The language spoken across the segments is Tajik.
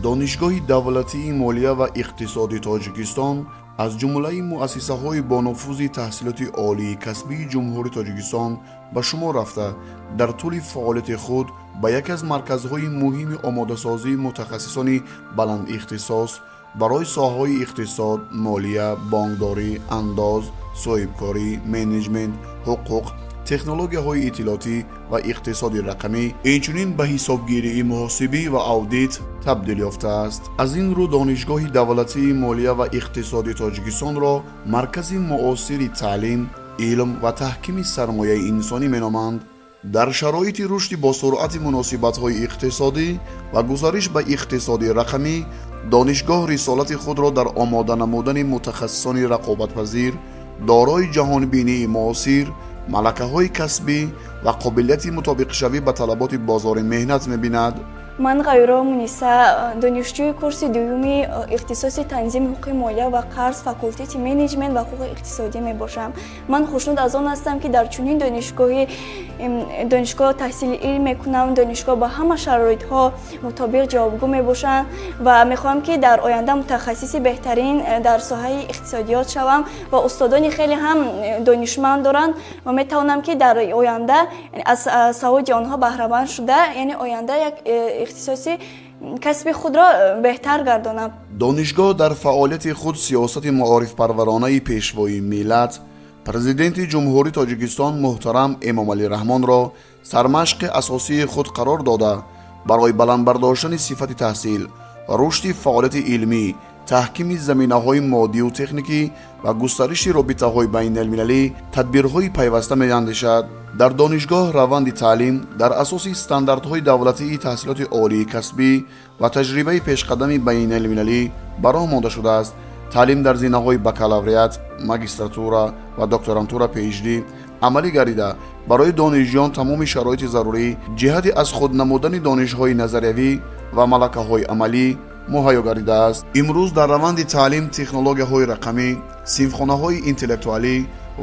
Донишгоҳи давлатии молия ва иқтисоди Тоҷикистон аз ҷумлаи муассисаҳои бонуфузи таҳсилоти олии касбии Ҷумҳурии Тоҷикистон ба шумор рафта, дар тӯли фаъолияти худ ба яке аз марказҳои муҳими омодасозии мутахассисони баландихтисос барои соҳаҳои иқтисод, молия, бонкдорӣ, андоз, соҳибкорӣ, менеҷмент, ҳуқуқ, технологияҳои иттилоотӣ ва иқтисоди рақамӣ, инчунин ба ҳисобгирии муҳосибӣ ва аудит табдил ёфтааст. Аз ин рӯ Донишгоҳи давлатии молия ва иқтисоди Тоҷикистонро маркази муосири таълим, илм ва таҳкими сармояи инсонӣ меноманд. Дар шароити рушди босуръати муносибатҳои иқтисодӣ ва гузариш ба иқтисоди рақамӣ, донишгоҳ рисолати худро дар омода намудани мутахассисони рақобатпазир, дорои ҷаҳонбинии муосир, малакаҳои касбӣ ва қобилияти мутобиқшавӣ ба талаботи бозори меҳнат мебинад. Ман Ғайрова Муниса, донишҷӯи курси дуюми ихтисоси танзими ҳуқуқи молия ва қарз, факултети менеҷмент ва ҳуқуқи иқтисодӣ мебошам. Ман хушнуд аз он ҳастам, ки дар чунин донишгоҳ таҳсили илм мекунам. Донишгоҳ ба ҳама шароитҳо мутобиқ ҷавобгӯ мебошанд ва мехоҳам, ки дар оянда мутахассиси беҳтарин дар соҳаи иқтисодиёт шавам ва устодони хеле ҳам донишманд доранд ва метавонам, ки дар оянда аз саводи онҳо баҳраманд шуда, яъне оянда як ихтисоси касби худро беҳтар гардонам. Донишгоҳ дар фаъолияти худ сиёсати маорифпарваронаи Пешвои миллат, Президенти Ҷумҳурии Тоҷикистон муҳтарам Эмомалӣ Раҳмонро сармашқи асосии худ қарор дода, барои баланд бардоштани сифати таҳсил, рушди фаъолияти илмӣ, таҳкими заминаҳои моддию техникӣ ва густариши робитаҳои байналмилалӣ тадбирҳои пайваста меандешад. Дар донишгоҳ раванди таълим дар асоси стандартҳои давлатии таҳсилоти олии касбӣ ва таҷрибаи пешқадами байналмилалӣ ба роҳ монда шудааст. Таълим дар зинаҳои бакалавриат, магистратура ва докторантура, PhD амалӣ гардида, барои донишҷӯён тамоми шароити зарурӣ ҷиҳати аз худ намудани донишҳои назариявӣ ва малакаҳои амалӣ муҳайё гардидааст. Имрӯз дар раванди таълим технологияҳои рақамӣ, синфхонаҳои интеллектуалӣ,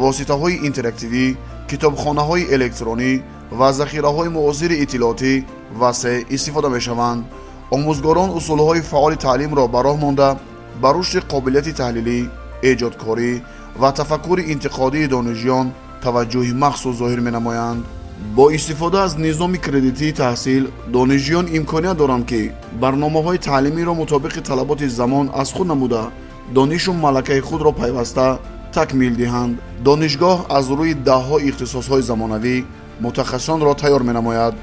воситаҳои интерактивӣ, китобхонаҳои электронӣ ва захираҳои муосири иттилоотӣ васеъ истифода мешаванд. Омӯзгорон усулҳои фаъоли таълимро ба роҳ монда, ба рушди қобилияти таҳлилӣ, эҷодкорӣ ва тафаккури интиқодии донишҷӯён таваҷҷӯҳи махсус зоҳир менамоянд. Бо истифода аз низоми кредитии таҳсил донишҷӯён имконият доранд, ки барномаҳои таълимиро мутобиқи талаботи замон аз худ намуда, донишу малакаи худро пайваста такмил диҳанд. Донишгоҳ аз рӯи даҳҳо ихтисосҳои замонавӣ мутахассисонро тайёр менамояд.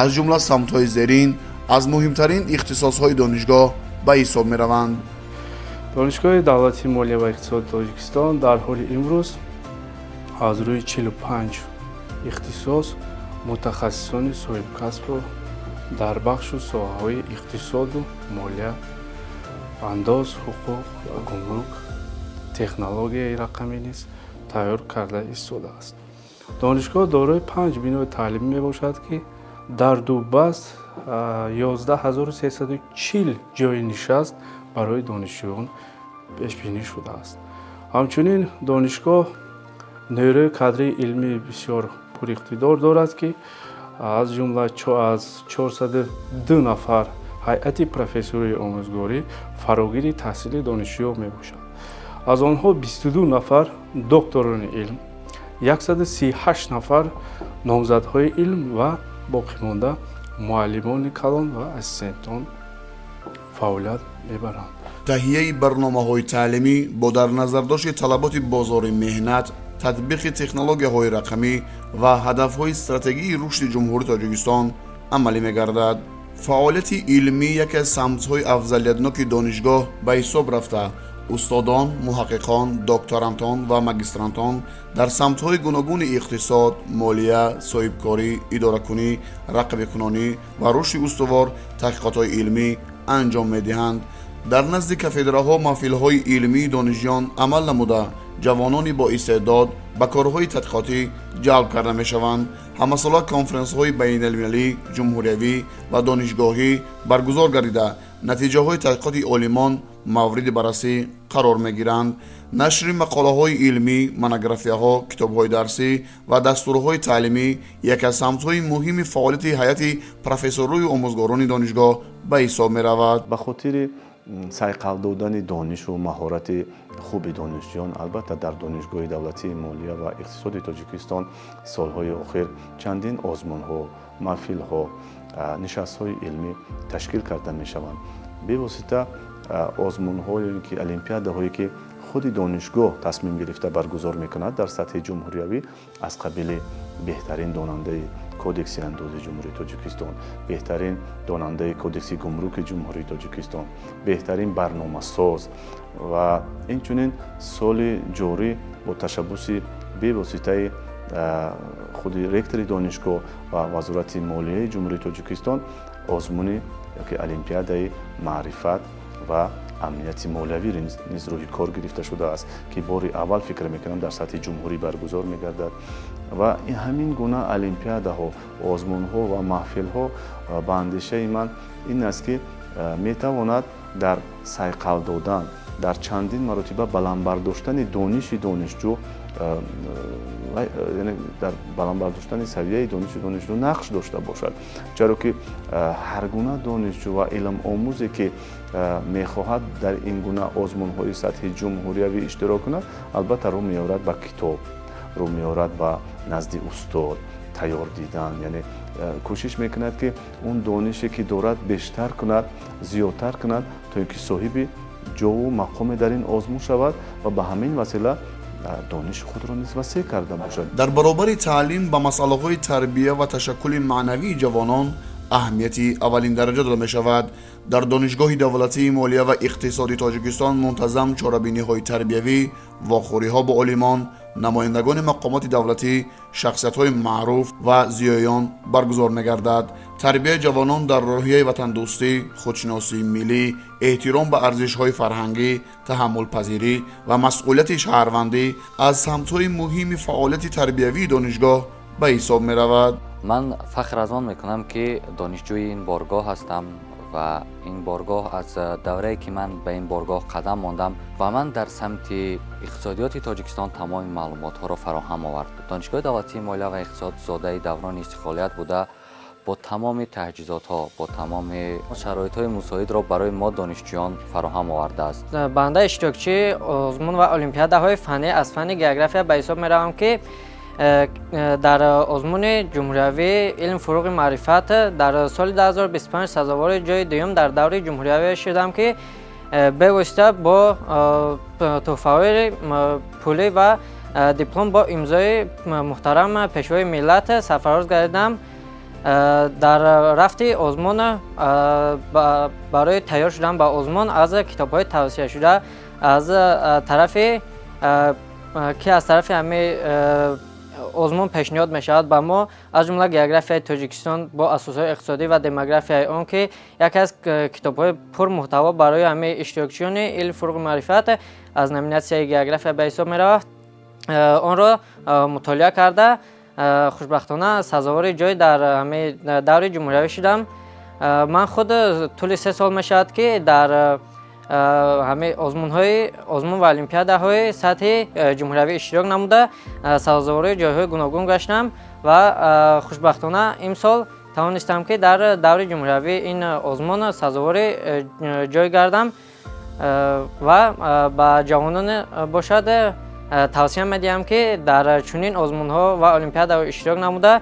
Аз ҷумла самтҳои зерин аз муҳимтарин ихтисосҳои донишгоҳ ба ҳисоб мераванд. Донишгоҳи давлатии молия ва иқтисоди Тоҷикистон дар ҳоли имрӯз аз рӯи 45 ихтисос мутахассисони соҳибкасбро дар бахшу соҳаҳои иқтисоду молия, андоз, ҳуқуқ ва гумрук, технологияи рақамӣ низ тайёр карда истодааст. Донишгоҳ дорои панҷ бинои таълимӣ мебошад, ки дар ду баст 11 340 ҷойи нишаст барои донишҷӯён пешбинӣ шудааст. Ҳамчунин донишгоҳ нерӯи кадрии илмии бисёр пуриқтидор дорад, ки аз ҷумла аз 402 нафар ҳайати профессории омӯзгорӣ фарогири таҳсили донишҷӯён мебошад. Аз онҳо 22 нафар докторони илм, 138 нафар номзадҳои илм ва боқимонда муаллимони калон ва ассистентон фаъолият мебаранд. Таҳияи барномаҳои таълимӣ бо дар назардошти талаботи бозори меҳнат, татбиқи технологияҳои рақамӣ ва ҳадафҳои стратегии рушди Ҷумҳурии Тоҷикистон амалӣ мегардад. Фаъолияти илмӣ яке аз самтҳои афзалиятноки донишгоҳ ба ҳисоб рафта, устодон, муҳаққиқон, докторантон ва магистрантон дар самтҳои гуногуни иқтисод, молия, соҳибкорӣ, идоракунӣ, рақамикунонӣ ва рушди устувор таҳқиқотҳои илмӣ анҷом медиҳанд. Дар назди кафедраҳо маҳфилҳои илмии донишҷӯён амал намуда, ҷавонони боистеъдод ба корҳои тадқиқотӣ ҷалб карда мешаванд. Ҳамасола конференсҳои байналмилалӣ, ҷумҳуриявӣ ва донишгоҳӣ баргузор гардида, натиҷаҳои тадқиқоти олимон мавриди баррасӣ қарор мегиранд. Нашри мақолаҳои илмӣ, монографияҳо, китобҳои дарсӣ ва дастурҳои таълимӣ яке аз самтҳои муҳими фаъолияти ҳайати профессорую омӯзгорони донишгоҳ ба ҳисоб меравад. Ба хотири сайқал додани донишу маҳорати хуби донишҷӯён, албатта, дар Донишгоҳи давлатии молия ва иқтисоди Тоҷикистон солҳои охир чандин озмунҳо, маҳфилҳо, нишастҳои илмӣ ташкил карда мешаванд. Бевосита озмунҳо ё ин ки олимпиадаҳое, ки худи донишгоҳ тасмим гирифта баргузор мекунад дар сатҳи ҷумҳуриявӣ, аз қабили беҳтарин донандаи Кодекси андози Ҷумҳурии Тоҷикистон, беҳтарин донандаи Кодекси гумруки Ҷумҳурии Тоҷикистон, беҳтарин барномасоз ва инчунин соли ҷорӣ бо ташаббуси бевоситаи худи ректори донишгоҳ ва Вазорати молияи Ҷумҳурии Тоҷикистон озмуни ёки олимпиадаи маърифат ва амнияти молиявӣ низ рӯи кор гирифта шудааст, ки бори аввал, фикр мекунам, дар сатҳи ҷумҳурӣ баргузор мегардад. Ва ҳамин гуна олимпиадаҳо, озмунҳо ва маҳфилҳо, ба андешаи ман, ин аст, ки метавонад дар сайқал додан, дар чандин маротиба баланд бардоштани дониши донишҷӯ, яъне дар баланд бардоштани савияи дониши донишҷӯ нақш дошта бошад, чаро ки ҳар гуна донишҷӯ ва илмомӯзе, ки мехоҳад дар ин гуна озмунҳои сатҳи ҷумҳуриявӣ иштирок кунад, албатта, рӯ меорад ба китоб, рӯ меорад ба назди устод, тайёр дидан, яъне кӯшиш мекунад, ки он донише, ки дорад, бештар кунад, зиёдтар кунад, то ин ки соҳиби ҷову мақоме дар ин озмун шавад ва ба ҳамин васила дониши худро низ васеъ карда бошад. Дар баробари таълим ба масъалаҳои тарбия ва ташаккули маънавии ҷавонон аҳамияти аввалиндараҷа дода мешавад. Дар Донишгоҳи давлатии молия ва иқтисоди Тоҷикистон мунтазам чорабиниҳои тарбиявӣ, вохӯриҳо бо олимон, намояндагони мақомоти давлатӣ, шахсиятҳои маъруф ва зиёён баргузор мегардад. Тарбияи ҷавонон дар рӯҳияи ватандӯстӣ, худшиносии миллӣ, эҳтиром ба арзишҳои фарҳангӣ, таҳаммулпазирӣ ва масъулияти шаҳрвандӣ аз самтҳои муҳими фаъолияти тарбиявии донишгоҳ ба ҳисоб меравад. Ман фахр аз он мекунам, ки донишҷӯи ин боргоҳ ҳастам ва ин боргоҳ, аз даврае ки ман ба ин боргоҳ қадам мондам ва ман дар самти иқтисодиёти Тоҷикистон тамоми маълумотҳоро фароҳам овард. Донишгоҳи давлатии молия ва иқтисод зодаи даврони истиқлолият буда, бо тамоми таҷҳизотҳо, бо тамоми шароитҳои мусоидро барои мо донишҷӯён фароҳам овардааст. Банда иштирокчии озмун ва олимпиадаҳои фаннӣ аз фанни география ба ҳисоб меравам, ки дар озмуни ҷумҳуриявии илм, фуруғи маърифат дар соли 2025 сазовори ҷои дуюм дар даври ҷумҳуриявӣ шудам, ки бевосита бо тӯҳфаҳои пулӣ ва диплом бо имзои муҳтарам Пешвои миллат сарфароз гардидам. Дар рафти озмун, барои тайёр шудан ба озмун, аз китобҳои тавсияшуда аз тарафи ки аз тарафи ҳамин озмун пешниҳод мешавад ба мо, аз ҷумла географияи Тоҷикистон бо асосҳои иқтисодӣ ва демографияи он, ки яке аз китобҳои пурмуҳтаво барои ҳамаи иштирокчиёни илм, фуруғи маърифат аз номинатсияи география ба ҳисоб меравад, онро мутолиа карда, хушбахтона сазовори ҷой дар ҳамаи даври ҷумҳуриявӣ шудам. Ман худ тӯли 3 сол мешавад, ки дар ҳамаи озмунҳои озмун ва олимпиадаҳои сатҳи ҷумҳуриявӣ иштирок намуда, сазовори ҷойҳои гуногун гаштам ва хушбахтона имсол тавонистам, ки дар даври ҷумҳуриявии ин озмун сазовори ҷой гардам. Ва ба ҷавонон бошад, тавсия медиҳам, ки дар чунин озмунҳо ва олимпиадаҳо иштирок намуда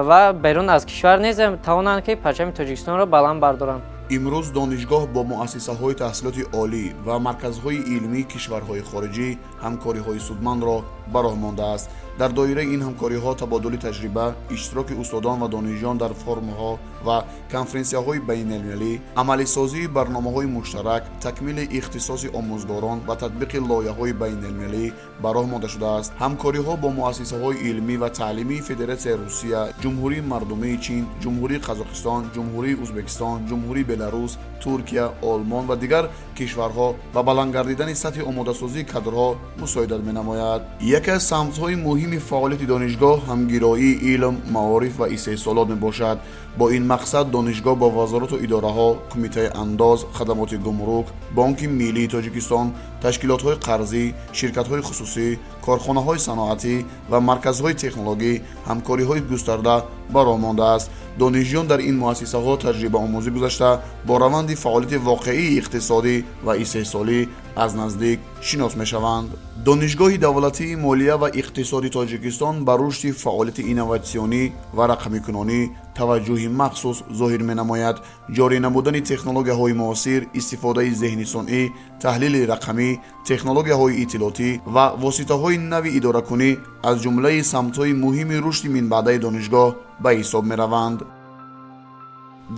ва берун аз кишвар низ тавонанд, ки парчами Тоҷикистонро баланд бардоранд. Имрӯз донишгоҳ бо муассисаҳои таҳсилоти олӣ ва марказҳои илмии кишварҳои хориҷӣ ҳамкориҳои судмандро ба роҳ мондааст. Дар доираи ин ҳамкориҳо табодули таҷриба, иштироки устодон ва донишҷӯён дар форумҳо ва конференсияҳои байналмилалӣ, амалисозии барномаҳои муштарак, такмили ихтисоси омӯзгорон ва татбиқи лоиҳаҳои байналмилалӣ ба роҳ монда шудааст. Ҳамкориҳо бо муассисаҳои илмӣ ва таълимии Федератсияи Русия, Ҷумҳурии Мардумии Чин, Ҷумҳурии Қазоқистон, Ҷумҳурии Ӯзбекистон, Ҷумҳурии Беларус, Туркия, Олмон ва дигар кишварҳо ба баланд гардидани сатҳи омодасозии кадрҳо мусоидат менамояд. Яке аз самтҳои муҳими муҳими фаъолияти донишгоҳ ҳамгироии илм, маориф ва истеҳсолот мебошад. Бо ин мақсад донишгоҳ бо вазорату идораҳо, кумитаи андоз, хадамоти гумрук, Бонки миллии Тоҷикистон, ташкилотҳои қарзӣ, ширкатҳои хусусӣ, корхонаҳои саноатӣ ва марказҳои технологӣ ҳамкориҳои густарда ба роҳ мондааст. Донишҷӯён дар ин муассисаҳо таҷрибаомӯзӣ гузашта, бо раванди фаъолияти воқеии иқтисодӣ ва истеҳсолӣ аз наздик шинос мешаванд. Донишгоҳи давлатии молия ва иқтисоди Тоҷикистон ба рушди фаъолияти инноватсионӣ ва рақамикунонӣ таваҷҷӯҳи махсус зоҳир менамояд. Ҷорӣ намудани технологияҳои муосир, истифодаи зеҳни сунъӣ, таҳлили рақамӣ, технологияҳои иттилоотӣ ва воситаҳои нави идоракунӣ аз ҷумлаи самтҳои муҳими рушди минбаъдаи донишгоҳ ба ҳисоб мераванд.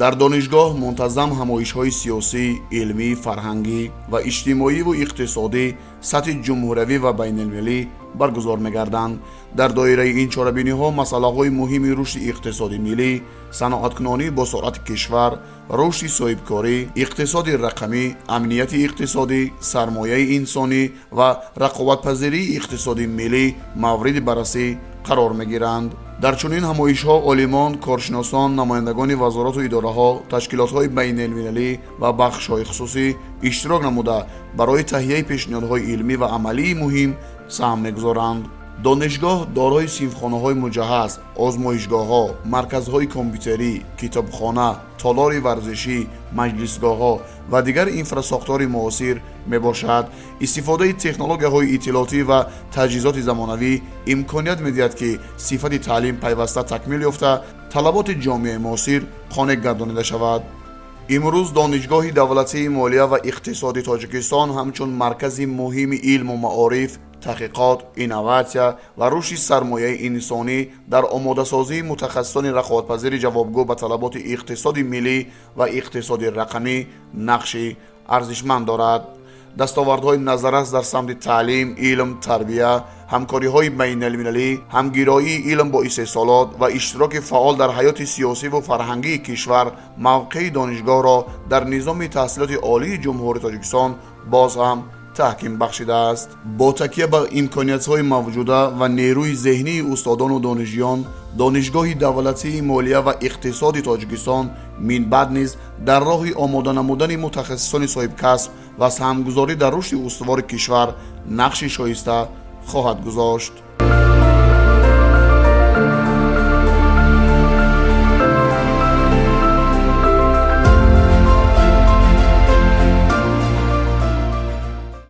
Дар донишгоҳ мунтазам ҳамоишҳои сиёсӣ, илмӣ, фарҳангӣ ва иҷтимоиву иқтисодӣ сатҳи ҷумҳуриявӣ ва байналмилалӣ баргузор мегарданд. Дар доираи ин чорабиниҳо масъалаҳои муҳими рушди иқтисоди миллӣ, саноаткунонӣ бо суръати кишвар, рушди соҳибкорӣ, иқтисоди рақамӣ, амнияти иқтисодӣ, сармояи инсонӣ ва рақобатпазирии иқтисоди миллӣ мавриди баррасӣ қарор мегиранд. Дар чунин ҳамоишҳо олимон, коршиносон, намояндагони вазорату идораҳо, ташкилотҳои байналмилалӣ ва бахшҳои хусусӣ иштирок намуда, барои таҳияи пешниҳодҳои илмӣ ва амалии муҳим саҳм мегузоранд. Донишгоҳ дорои синфхонаҳои муҷаҳҳаз, озмоишгоҳҳо, марказҳои компютерӣ, китобхона, толори варзишӣ, маҷлисгоҳҳо ва дигар инфрасохтори муосир мебошад. Истифодаи технологияҳои иттилоотӣ ва таҷҳизоти замонавӣ имконият медиҳад, ки сифати таълим пайваста такмил ёфта, талаботи ҷомеаи муосир қонеъ гардонида шавад. Имрӯз Донишгоҳи давлатии молия ва иқтисоди Тоҷикистон ҳамчун маркази муҳими илму маориф, таҳқиқот, инноватсия ва рушди сармояи инсонӣ дар омодасозии мутахассисони рақобатпазири ҷавобгӯ ба талаботи иқтисоди миллӣ ва иқтисоди рақамӣ нақши арзишманд дорад. Дастовардҳои назаррас дар самти таълим, илм, тарбия, ҳамкориҳои байналмилалӣ, ҳамгироии илм бо истеҳсолот ва иштироки фаъол дар ҳаёти сиёсиву фарҳангии кишвар мавқеи донишгоҳро дар низоми таҳсилоти олии Ҷумҳурии Тоҷикистон боз ҳам таҳким бахшидааст. Бо такя ба имкониятҳои мавҷуда ва нерӯи зеҳнии устодону донишҷӯён, Донишгоҳи давлатии молия ва иқтисоди Тоҷикистон минбаъд низ дар роҳи омода намудани мутахассисони соҳибкасб ва саҳмгузорӣ дар рушди устувори кишвар нақши шоиста хоҳад гузошт.